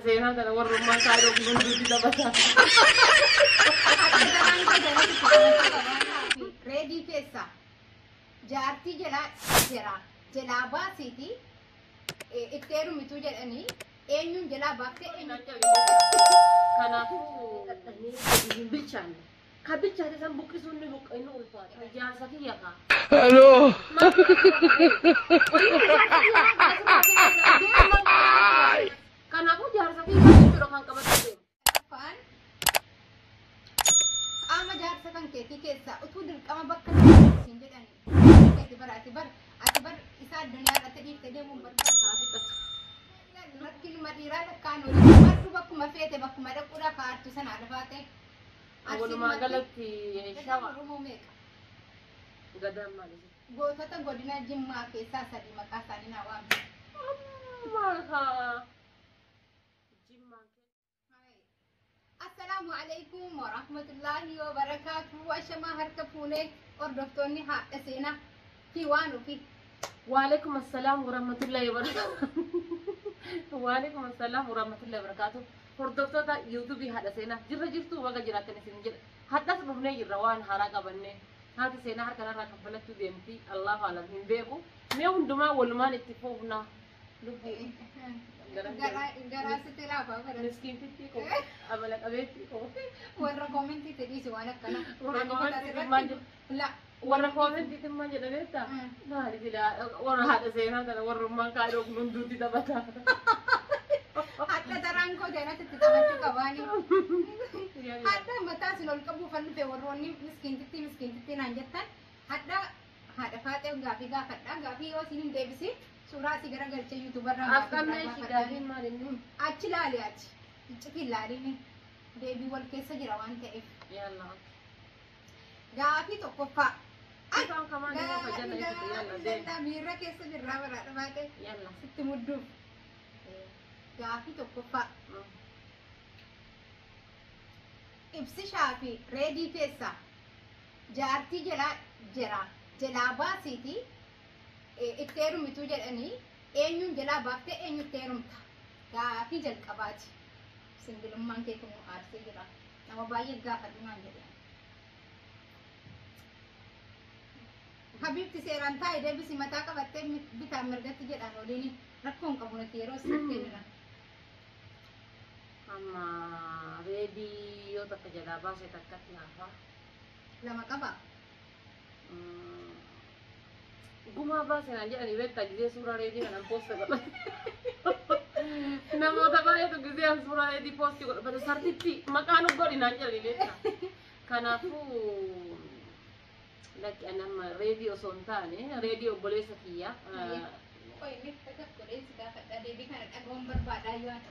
Seenaa tana warrummaan kaayiroo kun hunduutti taphata. Akka garaan kee jalatti taphachuu qabaa. Reedii keessaa jaartii jalaa jira jalaa baasiiti itti heerumituu jedhanii eenyuun jalaa baaftee eenyuun Kanaafuu dhadhanii gadi hin bilchaanne. Ka bilchaate san buqqisuun ni buqqa inni ulfaata. Jaarsa kiyya kaa. Hello. Kanaafuu jaarsa kiyya jechuudha kan qabatee deemu. Afaan qaama jaarsa kan keetii keessaa utuu dirqama bakka tokko siin jedhanii ati bar ati bar ati bar isaa addunyaa irratti dhiiftee deemuun barbaadu. Rakkinuma dhiiraa lakkaan olii mardu bakkuma feete bakkuma dhaquudha kaartu sana lafaate. Walumaa galatti shawa Oromoo meeqa? Gadaan maali? Gootota godina Jimmaa keessaa sadi maqaa isaanii naa waami. Maal kaa? Jimmaan. Assalaamu alaikum warahmatullahi wabarakaatuh. Ashamaa harka fuunee hordoftoonni haadha seenaa fi waan ofii. Waalaikum assalaam warahmatullahi wabarakatuh. Waalaikum assalaam warahmatullahi wabarakatuh. Hordoftoota yuutuubii haadha seenaa jirra jirtu waga jiraattan isin jedha. Hadhas dhufnee jirra waan haaraa qabannee. Haati seenaa harka narraa kaffalachuu deemti. Allahu alam hin beeku. Mee hundumaa walumaan itti fuufna. Lubbuu. Garaa sitti laafaa bara. Miskiintitti koo amala qabeetti koo. Warra koomentiitti dhiisi waan akkanaa. Warra koomentiitti maal jedhu? La. Warra koomentiitti maal jedha beektaa? Maali silaa warra haadha seenaa tana warrummaan kaayiroo kun hunduutti taphata. Hadha taraan koo jalatti itti taphachuu qabaani. Hadha mataa isin ol qabuuf dhufe warroonni miskiintitti miskiintitti naan jettan hadha haadha faaxee gaafii gaafadha gaafii yoo isin hin deebisin suuraa asii garagalchee yuutuubarraa Afqannaa ishii gaafiin maal inni? Achi laali achi. Iccitiin laaliin deebii wal keessa jira waan ta'eef. Yalla. Gaafii tokkoffaa. Ifaan kamaan inni fayyada ibsitu yalla deemi. Miirra keessa jirraa baraadha baatee Yalla. sitti mudduuf. Gaafii tokkoffaa. Ibsishaa fi reedii keessaa jaartii jalaa jira jalaa baasiiti itti heerumituu jedhanii eenyuun jalaa baaftee eenyu itti heerumta? Gaafii jalqabaati. Singilummaan kee kun aarsee jira. Nama baay'ee gaafadhu naan jedhe. Habiibti seeraan taa'e deebisi mataa qabattee bitaan mirgatti jedhaan oliin rakkoon qabu nuti yeroo siif kennina. Amma reedii yoo takka jalaa baase takkatti hafa. Lama qaba. Gumaa baase naan jedhanii beektaa gisee suuraa reedii kanan poosta godha. Namoota baay'eetu gisee an suuraa reedii poosti godha. Sartitti maqaa nu godhi naan jedhanii beektaa. Kanaafuu lakki ani amma reedii osoo hin taane reedii obboleessa kiyya. Qoy inni takka godhee si gaafadha deebii kana dhagahuun barbaadaa yoo ati.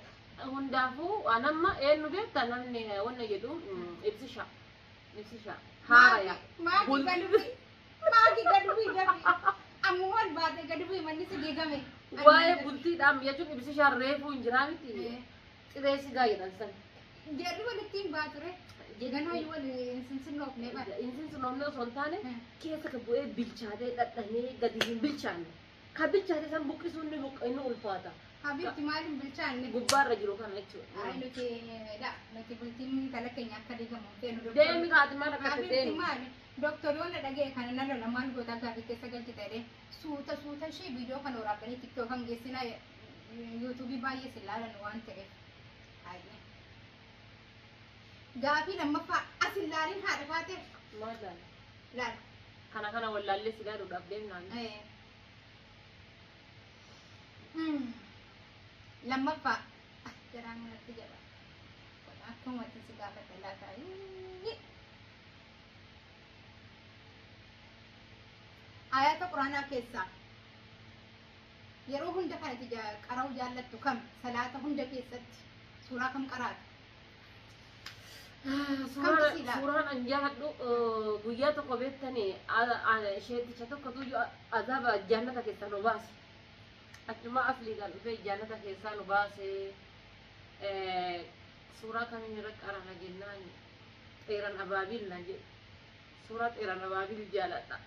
Hundaafuu an amma eenyu beektaa namni wanna jedhu ibsisha. Ibsisha. Haaraya. Maaki gadi bu'i. Maaki gadi bu'i dafi. Ammuma ol baatee gadi bu'i manni si diigame. Waa'ee bultiidhaan jechuun ibsishaan reefuu hin jiraa miti. Xiree sigaa jedhan san. Jarri walitti hin baature. Ganaa yoo wal hin sinsinnoofne bara. Hin sinsinnoofne osoo hin taane keessa ka bu'ee bilchaatee dhadhamee gadi hin bilchaanne. Ka bilchaate san buqqisuun ni buqqa inni ulfaata. Habiibti maal hin bilchaanne? Gubbaarra jiru kana jechuudha. Ay nuti la nuti bultiin intala keenya akka diigamu hin feenu. Deemi kaati maal akka Habiibti deemi. maali? Doktoroonni dhaga'e kana na lola maal goota gaafii keessa galchite jedhee suuta suuta ishee viidiyoo kana waraabanii tiktook kan geessinaa yuutuubii baay'ee si ilaalan waan ta'eef. Baay'ee. Gaafii lammaffaa as hin laalin haadha faatee. Maal laala? Laala. Kana kana wallaallee si ilaaluudhaaf deemnaan. Lammaffaa garaan natti jedha. Akkamatti si gaafadha laata? Ayata quraanaa keessaa yeroo hunda kan ati qara'uu jaallattu kam? Salaata hunda keessatti suuraa kam qaraatu? Suuraan an jaalladhu guyyaa tokko beektanii sheeticha tokkotu azaaba jannata keessaa nu baase. Achuma asliidhaan dhufee jannata keessaa nu baase. Suuraa kamiin irra qarana jennaan xeeran abaabiil naan jedhe. Suuraa xeeran abaabiil jaaladha.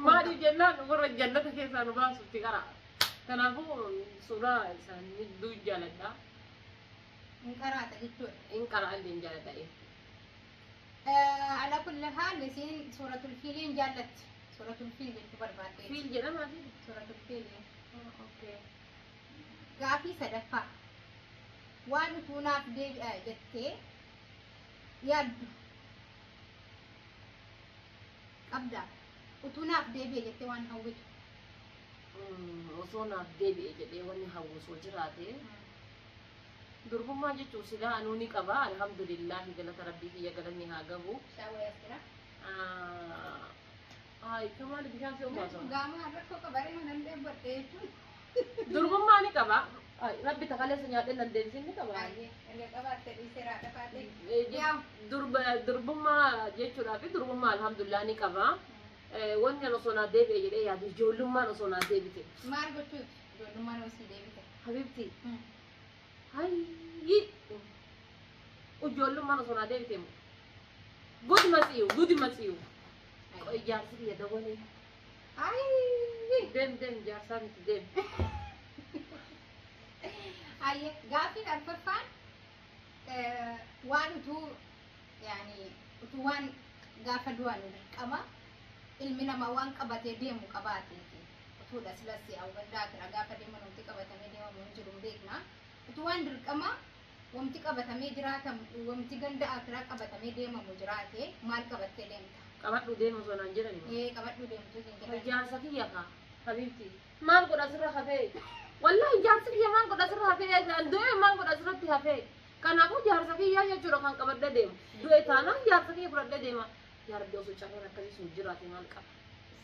Maaliif jennaan warra jannata keessaa nu baasutti qara. Kanaafuu suuraa isaanii hedduu jaaladha. Hin qaraata jechuudha. Hin qara'allee hin jaaladha. Ala kulli haal isiin suuratul fiiliin jaallatti. Suuratul fiil jechuu barbaadde. Fiil jedhama fi? Suuratul fiil. Okay. Gaafii sadaffaa. Waan utuu naaf deebi'a jettee yaaddu qabda. Utuu naaf deebi'e jettee waan hawwitu. Osoo naaf deebi'e jedhee wanni hawwu osoo jiraate durbummaa jechuun silaa anuu ni qaba. Alhamdulillahi, galata rabbii kiyya galanni haa gahu. Shaawaa as jira. Ay, kamaali bishaan si obbaasa. Gaamaa rakkoo qabaree mana dheebbadhe jechuun. Durbummaa ni qaba. Ay, rabbi takaleessa nyaadhee nan deebisin ni qaba. Baay'ee erga qabaatte dhiiseera dhafaate. Yaa. Durbummaa jechuudhaa fi durbummaa alhamdulillah ni qaba. Wanni ani osoo naa deebi'e jedhee yaadu ijoollummaan osoo naa deebite. Maal gochuuf ijoollummaan osii deebite? Habibti. Hayyi. Ijoollummaan osoo naa deebite moo? Gudi matsiyu, gudi matsiyu. Ijaarsi kiyya dabalee. Ayii. Deem deem, jaarsaa miti, deem. Ayyee, gaaffiin arfaffaan waan utuu yaani utuu waan gaafa du'an dirqama ilmi namaa waan qabatee deemu qabaateeti. Utuudha silas hawwaddaa akira gaafa deeman wanti qabatamee deemamu hin jiru hin beekna. Utuu waan dirqama wanti qabatamee jiraatamu wanti ganda akiraa qabatamee deemamu jiraate maal qabattee deemta? Qabadhu deemu osoo naan jedhani. Ee, qabadhu deemtu hin jedhan. Ijaarsa kiyya kaa. Habibti. Maal godha sirra hafee? Wallahi ijaarsi kiyya maal godha sirra hafee? Du'e maal godha sirratti hafee? Kanaafuu jaarsa kiyyaa jechuudha kan qabadhee deemu. Du'e taanaan jaarsa kiyya fudhadhee deema. Yaa Rabbi, osoo carraan akkasii sun jiraate maal qaba?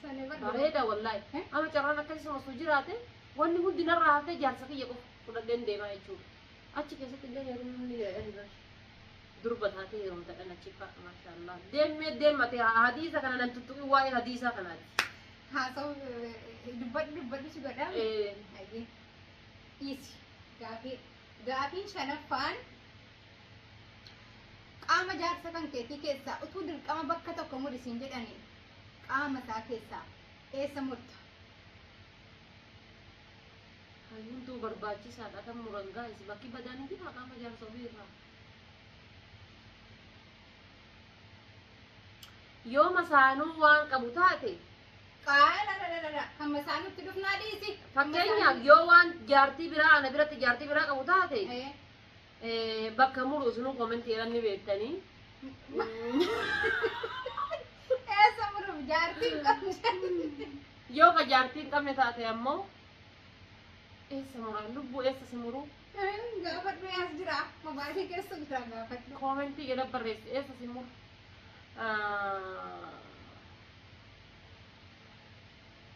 Sani barbaada. Bareeda wallahi. Amma carraan akkasii sun osoo jiraate wanni hundi narraa hafee jaarsa kiyya qofa fudhadheen deema jechuudha. Achi keessatti illee heerumni durba taatee heerumtadhan achi fa'a, maashaallah. Deemee deemate hadiisa kana nan tuttuqi, waa'ee hadiisaa kanaati. Haasa'u dubbadhu dubbadhu si godhaa. Ayyee. Dhiisi. Gaafii. Gaafiin shanaffaan qaama jaarsa kan keetii keessaa utuu dirqama bakka tokko muri siin jedhani qaama isaa keessaa eessa murta? Hayyuuntuu barbaachisaadha kan muran gaa'is bakki badaan hin jira qaama jaarsa ofii irraa. Yoo masaanuu waan qabu taate Qaala la kan masaanutti dhufnaa dhiisi. Fakkeenyaaf yoo waan jaartii biraa ana biratti jaartii biraa qabu taate bakka muru isinuu koomentii jedhan ni beektanii. Eessa muruuf jaartii hin qabne? Yoo ka jaartii hin qabne taate ammoo eessa muran lubbuu, eessa si muruu? Gaafadhu, as jira. Mobaayilii keessa jira, gaafadhu. Koomentii jedhan barreessi, eessa si muru?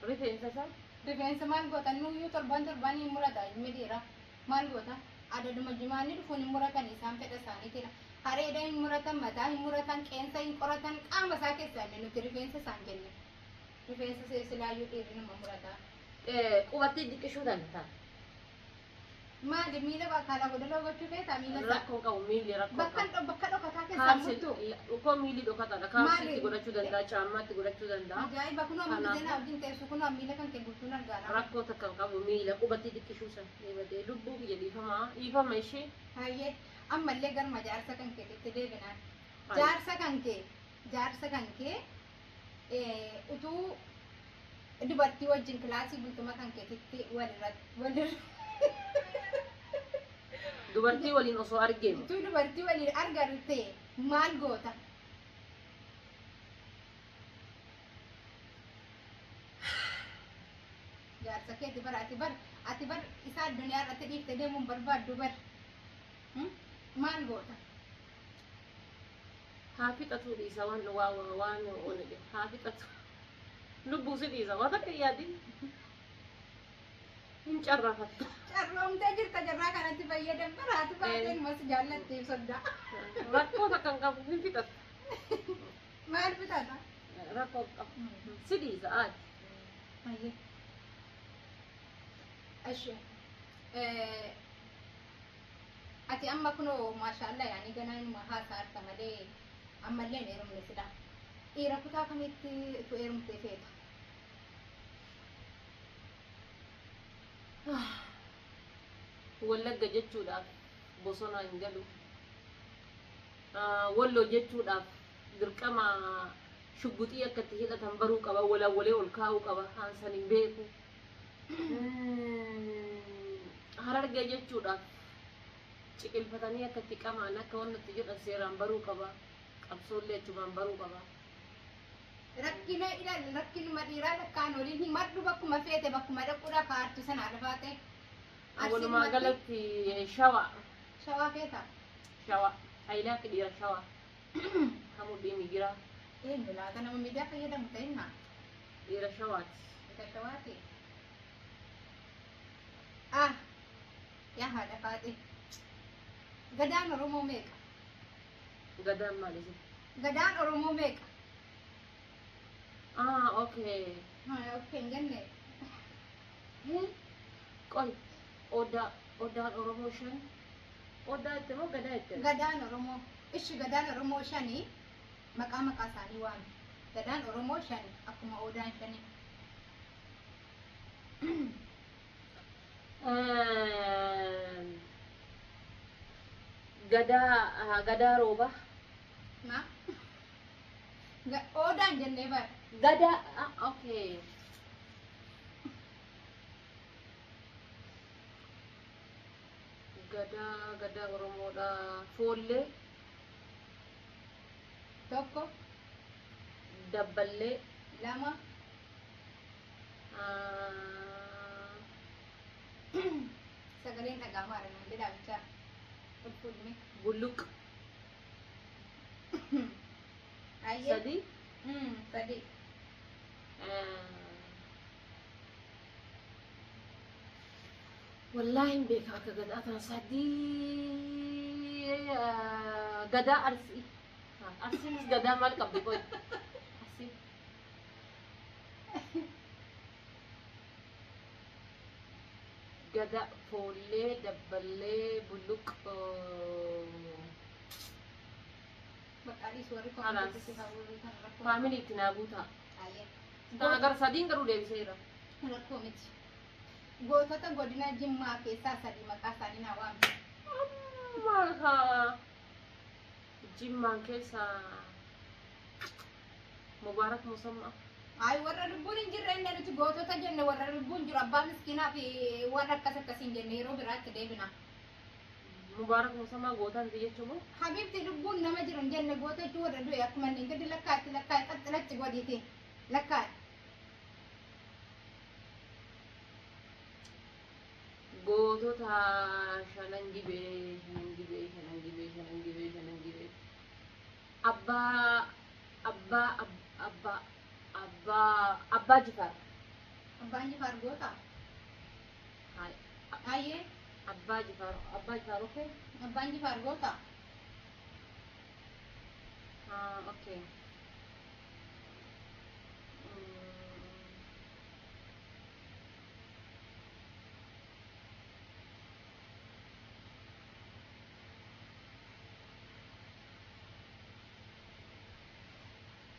Rifeensa isaa. Rifeensa maal goota? Nuyyuu torban torban hin murata ilmi dhiira. Maal goota? Adaduma jimaanni dhufuun hin muratan isaan fedha isaaniitiin. Hareeda hin muratan, mataa hin muratan, qeensa hin qoratan, qaama isaa keessaa inni nuti rifeensa isaan jenne. Rifeensa silaayyuu dhiirri nama murata. Qubattii diqqishuu danda'a. Maali, miila bakka godoloo gochuu feetaa miila isaa? Rakkoo qabu miilli rakkoo Bakka qabu. bakka dhokataa keessaa murtu. Koo miilli dhokataadha. Kaalsiitti Maali? godhachuu danda'a, caammaatti godhachuu danda'a. Ajaa'iba, kunoo amma Kanaafuu- giseenaa wajjin teessu kunoo miila kan kee guutuun argaana. Rakkoo takka hin qabu miila qubattii diqqishuu san. Eebatee lubbuu kiyya dhiifamaa dhiifama ishee. Hayyee, ammallee garma jaarsa kan keetitti deebinaan. Jaarsa kan kee utuu dubartii wajjin kilaasii bultuma kan keetitti walirra Dubartii waliin osoo argeemu. Utuu dubartii waliin argarte maal goota? Jaarsa keeti bara ati bar isaa addunyaa irratti dhiiftee deemuun barbaaddu bar. Maal goota? Haa fixatuu dhiisa waan waan waan oole haa fixatu. Lubbuu si dhiisa waan takka hin yaadin. Hin carrafattu. Carroomtee jirta, jarraa kanatti fayyadam bara ati baatee mas jaallatteef soddaa. Rakkoo takka hin qabu, hin fixatu. Maal fixata? Rakkoo hin qabu. Si dhiisa aati. Hayyee. Ashi. Ati amma kunoo maashaallah yaani ganaa inuma haasaa malee ammallee hin heerumne sila. Dhiira kutaa kamitti utuu heerumtee feeta? Wallagga jechuudhaaf bosona hin galu. Walloo jechuudhaaf dirqama shugguxii akka itti hidhatan baruu qaba. Walaawwalee ol kaa'uu qaba. Haansan hin beeku. Harargee jechuudhaaf ciqilfatanii akka itti qamaan akka wanni itti jedhan seeraan baruu qaba. Qabsoollee achumaan baruu qaba. Rakkina ilaali, rakkinuma dhiiraa lakkaan waliin himadhu, bakkuma feete bakkuma dhaquudha kaartu sana lafaate. Walumaa galatti Shawa. Shawaa feeta. Shawa. Ayilaatti dhiira Shawa. Kamudhiin jira. Eenyu laata nama miidiyaa fayyadamu ta'inna? Dhiira Shawaati. Isa Shawaati. Ah, yaa haadha faate. Gadaan Oromoo meeqa? Gadaan maali isin? Gadaan Oromoo meeqa? Ah, okay. Haa, okay hin jenne. Qoy, odaa, odaan Oromoo shan. Odaa itti moo gadaa itti? Gadaan Oromoo. Ishi, gadaan Oromoo shanii, maqaa maqaa isaanii waami. Gadaan Oromoo shani akkuma odaan shanii. Gadaa, gadaa rooba. Ma? Odaan jennee bara. Gadaa, ah, okay. Gadaa, gadaa Oromoodha. Foollee, Tokko, dabballee, lama, sagaleen dhaga'amaadha naan jedhaa bichaa. Ol fuudhime. Bulluq. Ayyee. Sadi. Sadi. Wallaahi hin beeka akka gadaa kana sadii, gadaa Arsii. Arsiinis gadaa maal qabdi qoy? Arsii. Gadaa foollee, dabballee, bulluq. Maqaa dhiisu warri Kalaas. koompiitii hawwii kan rakkoo. Faamilii itti naa guutaa. Ayyee. Kana gara sadiin garuu deebiseera. Rakkoo miti. Gootota godina Jimmaa keessaa sadi maqaa isaanii naa waami. Amma kaa Jimmaan keessa Mubaarak Musammaa. Ayi, warra lubbuun hin jirre inni nuti gootota jenne, warra lubbuun jiru abbaa miskiinaa fi warra akkas akkasiin jenne, yeroo biraatti deebina. Mubaarak Musammaa gootaa miti jechuun. Habibti, lubbuun nama jiru hin jenne, goota jechuun warra du'e akkuma inni gadi lakkaa'etti lakkaa'e qaxxilatti godhiiti lakkaa'e. Gootota shanan gibee, shanan gibee, shanan gibee, shanan gibee, shanan gibee. Abbaa abbaa abbaa abbaa Jifaar. Abbaan Jifaar goota. Hai. Ayyee. Abbaa Jifaar, Abbaa Jifaar, okay. Abbaan Jifaar goota. Ah, okay.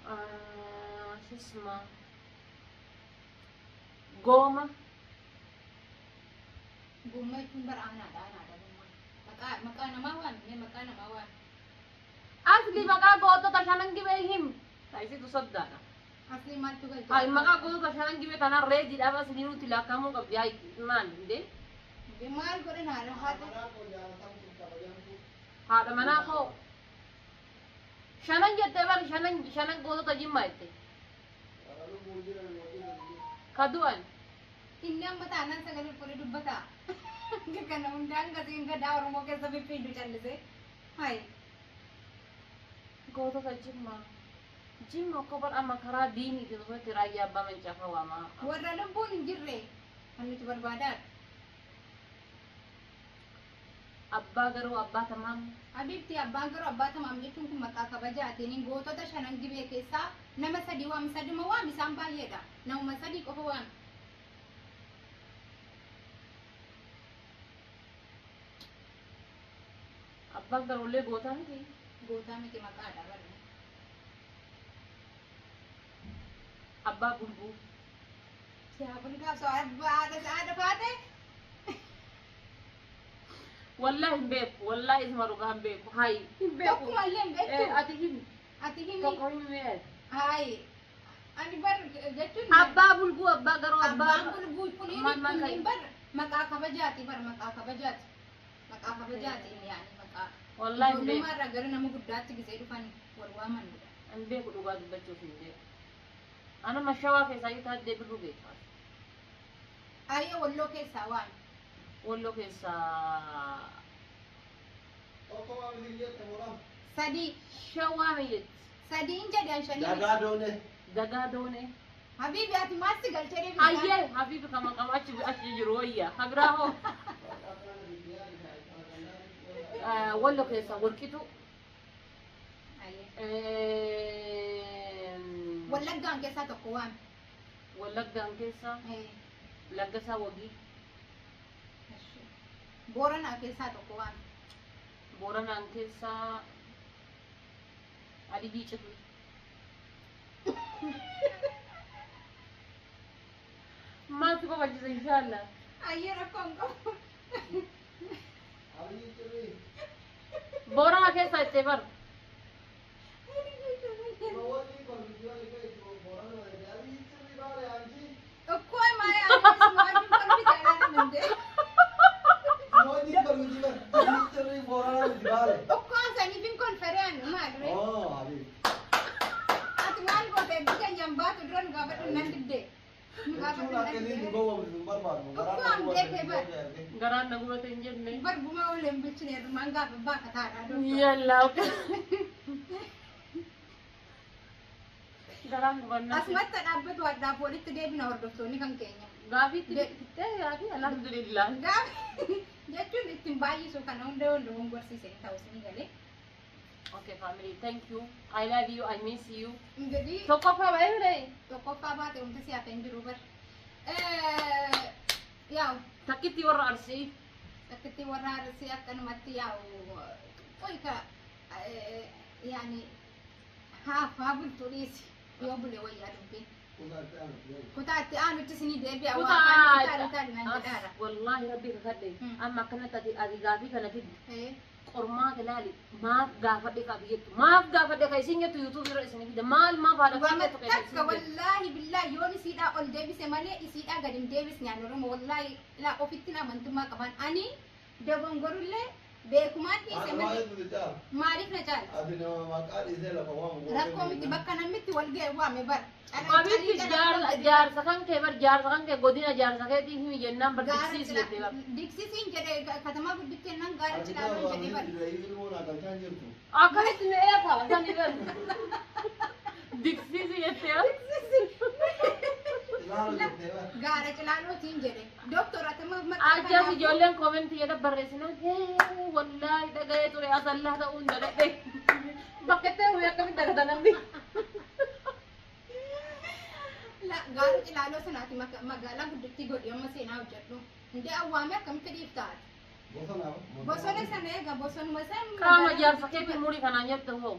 آه، شو اسمه، قومة. Gommaa jechuun bara aanaadha, aanaadha gommaa. Maqaa maqaa namaa waami, mee maqaa namaa waami. Asli maqaa gootota shanan gibee him. Taayisitu soddaadha. Asli maaltu galcha? Hay, maqaa gootota shanan gibee tanaan reediidhaaf asli nuti lakkaa'amuu qabdi. Hay, maal indee? Maal godhan haadha haadha? Haadha manaa koo. Shanan jettee bari, shanan, shanan gootota Jimmaa jette. Ka du'an. Inni amma taanaan sagalee fuudhee dubbata. Kana hundaan gasiin gadaa Oromoo keessa fiffiidu callisee. Hayi. Gootota Jimmaa. Jimma akka bar amma karaa diiniitiin osoo itti raayyaa abbaa mancaafa waamaa. Warra lubbuun hin jirre kan nuti barbaadaa. Abbaa garuu, abbaa tamaam. Habibti, abbaan garuu, abbaa tamaam jechuun kun maqaa kabajaatiin, gootota shanan gibee keessaa nama sadi waami, saduma waami, isaan baay'eedha. Namuma sadii qofa waami. Abbaan garuullee gootaa miti. Gootaa miti, maqaadha barri. Abbaa bulbuu. Siyaa bulgaa osoo haadha haadha faate Wallahi hin beeku. Wallahi isuma dhugaa hin beeku. Hayi. Hin beeku. Tokkuma illee hin beektu. Ati himi. Ati himi. Tokko himi mee. Hayi. Ani bar jechuun. Abbaa bulguu abbaa garoo abbaa. Abbaan bulguu Maal maal kunniin bar maqaa kabajaati bar maqaa kabajaati. Maqaa kabajaati yaani maqaa. Wallahi hin beeku. Ijoollummaa irraa gara nama guddaatti gisee dhufan wal waamanidha. Hin beeku dhugaa dubbachuuf hin beeku. Anuma shawaa keessaa yoo taate birruu beeka. Ayyee walloo keessaa waan. Walloo keessaa Tokko waan isin jette moraa. Sadii. shawaa miyyetti. Sadiin jedhan shanii. Dagaa doone. Dagaa doonee. Habiibi ati maatti galchee deebisaa? Ayyee habiibi kama qaba achi achi jiru wayya. Habiraa hoo. Walloo keessaa warqitu. Ayyee. Wallaggaan keessaa tokko waan. Wallaggaan keessaa Laggasaa Wagii. Booranaa keessaa tokko waan. Booranaan keessaa Aliyyii Cirrii. Maaltu babal'isa inshaallah. Ayyee rakkoo hin qabu. Abiyyi cirrii. Booranaa keessaa ittee bar. Mawalli kolfijii kee boorana abiyyi cirrii baale anchi. Okkoo maal maal kolfi jaalala Mawalli kolfijii abiyyi cirrii boorana miti baale. Okkoo saniif hin kolfereen maal ree? Oo abiyyi. Ati maal goote bika nyambaatu dura nu gaafadhu nan dibde. Nu gaafadhu Jechuun nan akka inni dibde. gowwoomsu hin barbaadu. Okkoo an beekee bar. Garaan na gubate hin jenne. Bar gumaa oolee hin bilchine maan gaafa baaka taadha doktor. Yallaa. Garaan gubannaa. Asumatti dhaabbatu addaaf walitti deebina hordoftoonni kan keenya. Gaafiitti bittee gaafii alhamdulillah. Gaafi jechuun ittiin baay'isu kana hunda yoo dogongorsiise hin ta'u isinii galee. Okay family, thank you. I love you, I miss you. Ingadii Tokkoffaa baay'ee fedhe. tokkoffaa baate wanti siyaasa hin jiru bar. Yaa'u Takkitti warra Arsii. takkitti warra Arsii akkanumatti yaa'u qoyka yaani haafaa bultuu dhiisi yoo bule wayyaa dubbiin. Kutaa itti aanutti isinii deebi'a waa afaan utaali utaali naan jedhaara. Wallahi rabbi kakadhe. Amma akkanatti ati ati gaafii kana fidde. Qormaata ilaali maaf gaafadhe qabi jettu maaf gaafadhe ka isin jettu YouTube irra isin fida maal maaf haadha Wama kan jettu ka isin takka jettu. wallaahi billaahi yoon isiidhaa ol deebise malee isiidhaa gad hin deebisne ani Oromoo wallaahi ilaa ofittiin amantummaa qaban ani dogongorullee beekumaan dhiise malee maaliif na caala? Ati nama maqaa dhiisee lafa waamu. Rakkoo miti bakka namnitti wal ga'e waame bara. Qabitti jaarsa kan kee bar jaarsa kan kee godina jaarsa keetii himi jennaan bar Gaara diksiisi jettee bar. Diksisiin jedhe katamaa gudditteen nan gaara cilaaloo jedhe bara. Akkamitti mi'ee qaba sani bar. Diksiisi jettee bar. Gaara cilaalootiin jedhe. Doktor atama maqaa Ajaas ijoolleen koomentii jedha barreessinaan hee wallaahi dhaga'ee ture asallaa ta'uun dagadhe. Bakka itti himi akkamitti dagata namni. Gaara cilaaloo sanaati magaalaa guddittii godhi amma seenaa hojjedhu. Hundee awwaame akkamitti dhiiftaati? Bosona sana eega bosonuma san Qaama jaarsa keetii murii kanaan jettu hoo.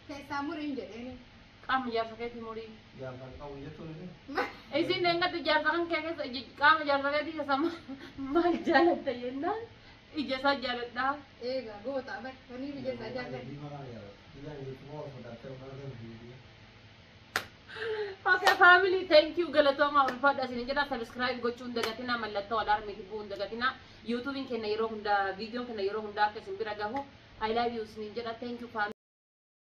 Keessaa muriin jedheeni. Qaama jaarsa keetii murii. Isin engatti jaarsa kan kee keessa qaama jaarsa keetii keessa maal jaalatta jennaan ija isaa jaaladhaa. Eega goota bar kaniif ija isaa jaalladha. Okay family, thank you galatooma ulfaadha isin jedha. Subscribe gochuun dagatina, mallattoo alarmii bu'uun dagatina. YouTubein kenna yeroo hundaa viidiyoon kenna yeroo hundaa akka isin bira gahu. I love you isin jedha. Thank you family.